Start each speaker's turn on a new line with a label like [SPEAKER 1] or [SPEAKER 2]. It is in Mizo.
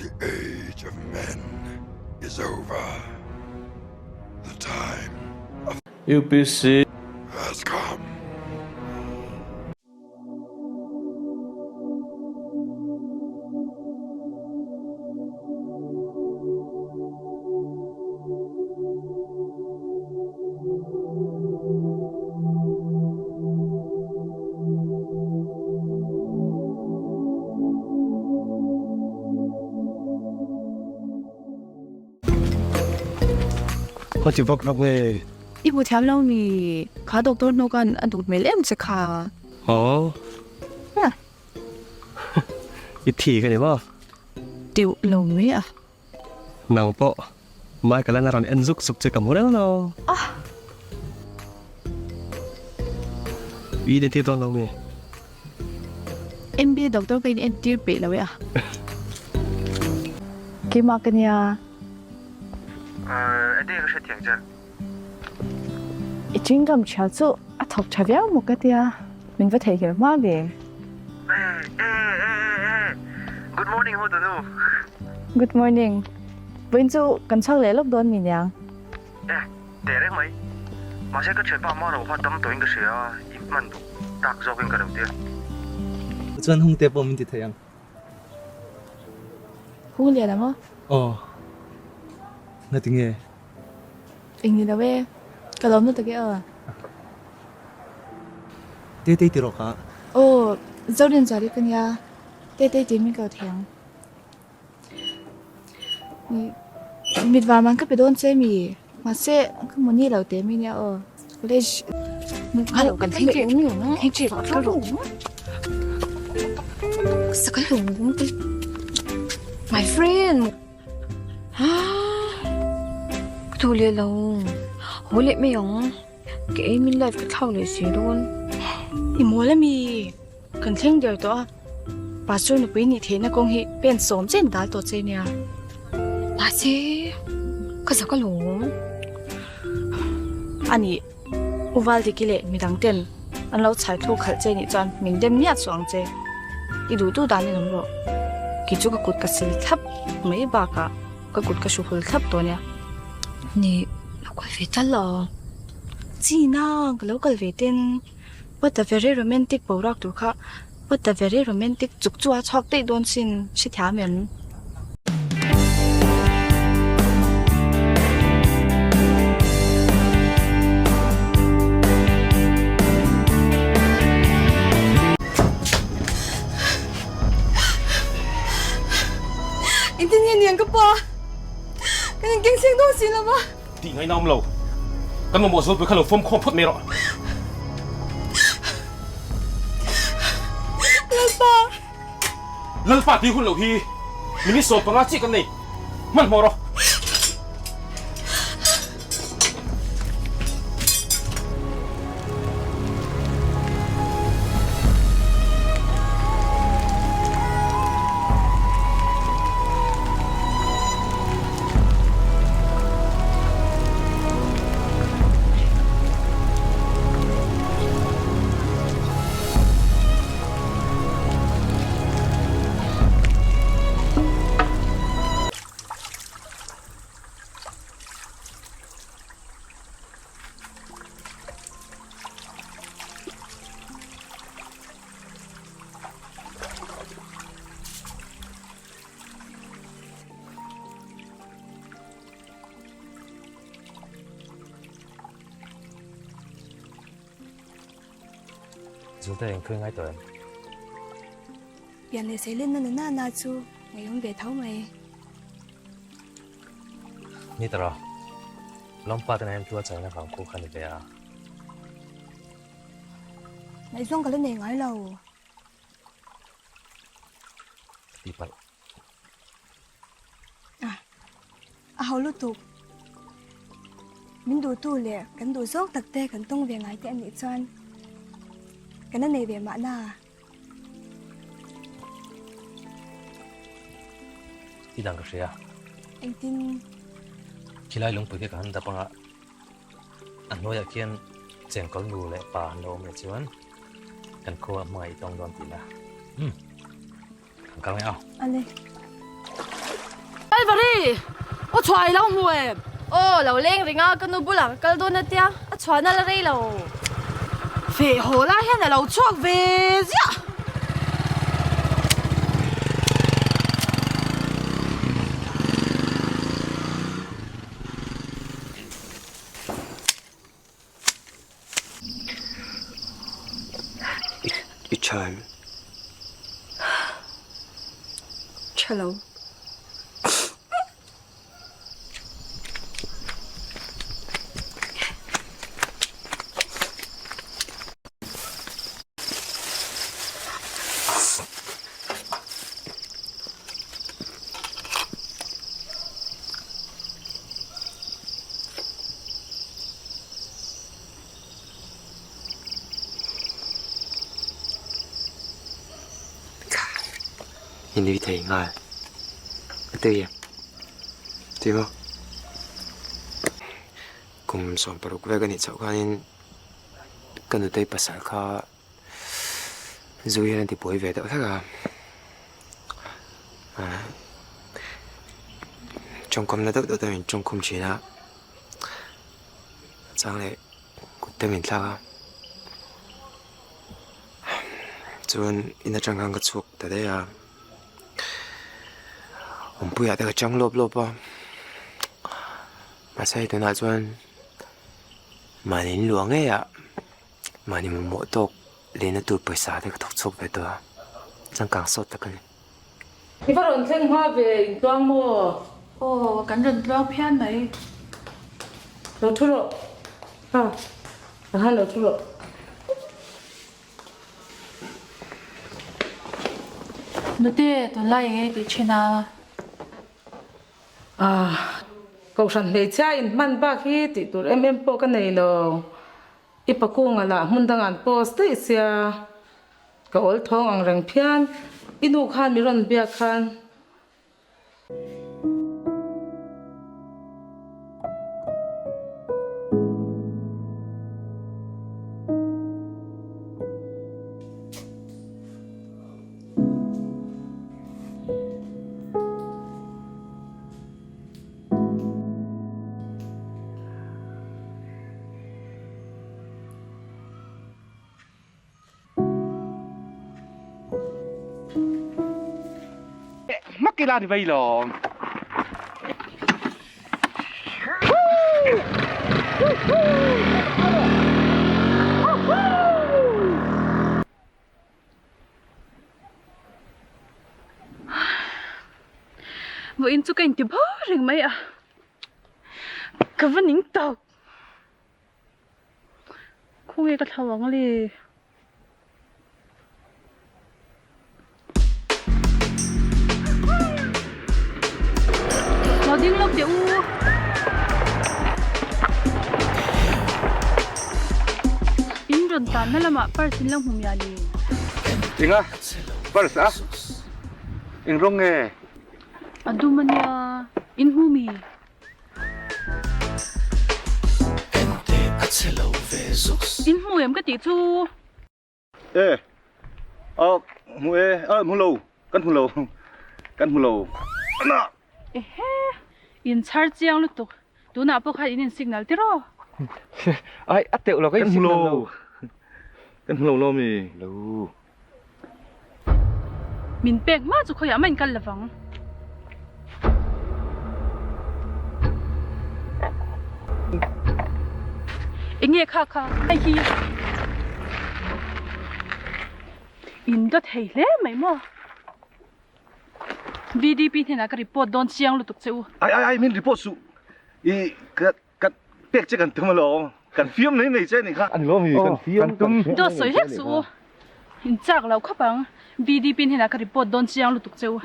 [SPEAKER 1] The age of men is over. The time of
[SPEAKER 2] UPC.
[SPEAKER 1] Has come.
[SPEAKER 3] Ka ti vak vak nge.
[SPEAKER 4] I hmu thiam lo mi, kha doctor hnu khan a duh hmel em che kha.
[SPEAKER 3] Aw. I thi ka ni maw?
[SPEAKER 4] Teuh lo mai a.
[SPEAKER 3] Nang pawh Michael an a rawn en zuk zuk che ka hmu reng lo.
[SPEAKER 4] Ah!
[SPEAKER 3] I inentir dawn lo mi?
[SPEAKER 4] MBA doctor ka inentir peih lo e a. Keimah ka nia.
[SPEAKER 5] Eng tinge ka hrethiang che?
[SPEAKER 4] I chewing-gum chhia chu a thawk tha viau maw ka tia, min va theihnghilh hma ve.
[SPEAKER 5] Good morning ho tunu.
[SPEAKER 4] Good morning. Vawiin chu kan chhuak leh lawk dawn mi niang.
[SPEAKER 5] E, teh reng mai. Mahse ka thianpa mah ro kha dam tawhin ka hria a, i hman duh tak zawkin ka lo tia.
[SPEAKER 6] Chuan hung te pawh min ti thei ang.
[SPEAKER 4] Hung lian ang aw.
[SPEAKER 6] Aw. Ngati nge?
[SPEAKER 4] Eng ni lo e, ka lawm lutuk e aw.
[SPEAKER 6] Tetei ti rawh ka.
[SPEAKER 4] Aw, Zorin Zuali ka nia, Tetei tih min ko thei ang. Mit var man ka pe dawn che mi, mahse ka hmu ni lo teh mi nia aw. College Hello kan thleng teh thleng teh ka rawh.
[SPEAKER 7] Sakal lo My friend. Ka duh leh lo. Haw leh mai ang. Ka ei min life ka thlak leh si dawn.
[SPEAKER 4] I mawl ami? Kan thleng der tawh a. Pastor nupui nih theihna kawng hi pen sawm chen dal tawh che nia.
[SPEAKER 7] Mahse, ka zak alawm.
[SPEAKER 4] Ani, U Valdiki leh midang ten an lo chhai thu khalh che nih chuan min dem miah chu ang che. I duh duh dan in awm rawh. Kei chu ka kut ka sil thlap mai bakah ka kut ka hru hul thlap tawh nia.
[SPEAKER 7] Ni, lo kal ve tal a.
[SPEAKER 4] Chi na, ka lo kal ve ten. What a very romantic boruak tur kha What a very romantic chuk chu a chhuak daih dawn sin hrethiam em? Engtin nge niang ka pa? Kan inkeng thleng dawn si lo va.
[SPEAKER 8] Tih ngaihna awm lo. Kan mamawh zualpui kha lo fawm khawm phawt mai rawh.
[SPEAKER 4] Lalpa!
[SPEAKER 8] Lalpa tih hun loh hi minute 15 chiah kan nei. Hmanhmawh rawh. Zulte eng thui ngai tawh em?
[SPEAKER 9] Pian leh seilenna na na na chu ngaihawm ve tho mai.
[SPEAKER 8] Ni ta rawh. Lawmpa te nen tua chaina vang khu kha ni ve a.
[SPEAKER 9] Ngaihzawng ka la nei ngai lo.
[SPEAKER 8] Ti palh.
[SPEAKER 9] A, a ho lutuk. Min duhtu leh kan duh zawk tak te kan tawng ve ngai te anih chuan kan la nei ve mahna.
[SPEAKER 8] Ti dang ka hria.
[SPEAKER 9] Engtin?
[SPEAKER 8] Khilai lungpui khi ka han dap anga a hnuaiah khian chengkawl nu leh pa an lo awm leh chuan kan khua hmangaih i tawng dawn tih la. Umm. Kan kal nge aw.
[SPEAKER 9] Ale.
[SPEAKER 4] Kalvari! U chhuah i lo hmu em? Aw, lo leng reng a, ka nu bulah ka kal dawn a tia, a chhuahna la rei lo. Feh haw lai hian a lo chhuak ve ziah.
[SPEAKER 2] I tha em?
[SPEAKER 9] Tha lo.
[SPEAKER 2] I nui thei nghal a tui em? Tui maw? Kum 16 vek a nih chhoh khanin ka nutei pasal kha Zu hian a tibuai ve deuh hlek a, tawngkamna deuh deuh te min tawngkhum thin a, a chang leh kut te min thlak a, chuan in atang khan ka chhuak ta daih a, awmpuiah te ka chang lawp lawp a, mahse hei tunah chuan mahni in luah ngei ah. Mahni mamawh tawk lehna tur pawisa te ka thawk chhuak ve tawh a, changkang sawt tak a ni.
[SPEAKER 10] I va rawn thleng hma ve intluang maw?
[SPEAKER 4] Aw, kan rawn tluang phian mai.
[SPEAKER 10] Lo thu rawh. Ha, a han lo thu rawh.
[SPEAKER 4] Nute, tunlai eng nge i tih thin a?
[SPEAKER 10] Ah, Kohhran hmeichhia inhman bak hi tih tur em em pawh ka nei lo. I pakunga lah hmun dangah an post daih sia, ka awl thawng ang reng phian. I nu khan mi rawn biak khan.
[SPEAKER 11] Mắc cái lan thì vây lò.
[SPEAKER 4] Vawiin chu ka inti bawr reng mai a, ka va ning tawk. Khawnge ka thlau ang le? Lo ding lawk teh u. In rawn tanna lamah purse in lo hmu mial em?
[SPEAKER 11] Enga? Purse a? Eng rawng nge?
[SPEAKER 4] A dum ania, in hmu mi? In hmu em ka tih chu?
[SPEAKER 11] E, a hmu e, a hmu lo, kan hmu lo, kan hmu lo. Ana!
[SPEAKER 4] Ehe, in chhar chiang lutuk, tunah pawh khan in in signal tiraw?
[SPEAKER 11] Ai, a teuh lo, ka in signal lo. Kan hmu lo lo mi? Lo.
[SPEAKER 4] Min pek hma chu khawiah mah in kal lovang. Enge kha kha hei hi in dawt thei hle mai maw VDP hnenah ka report dawn chiang lutuk che u.
[SPEAKER 11] Ai ai ai min report suh i ka ka pek che kan tum alawm kan fiam mai mai che anih kha. Ani lo mi kan fiam kan tum.
[SPEAKER 4] Dawt sawi hlek suh u in chak lo khawp ang VDP hnenah ka report dawn chiang lutuk che u.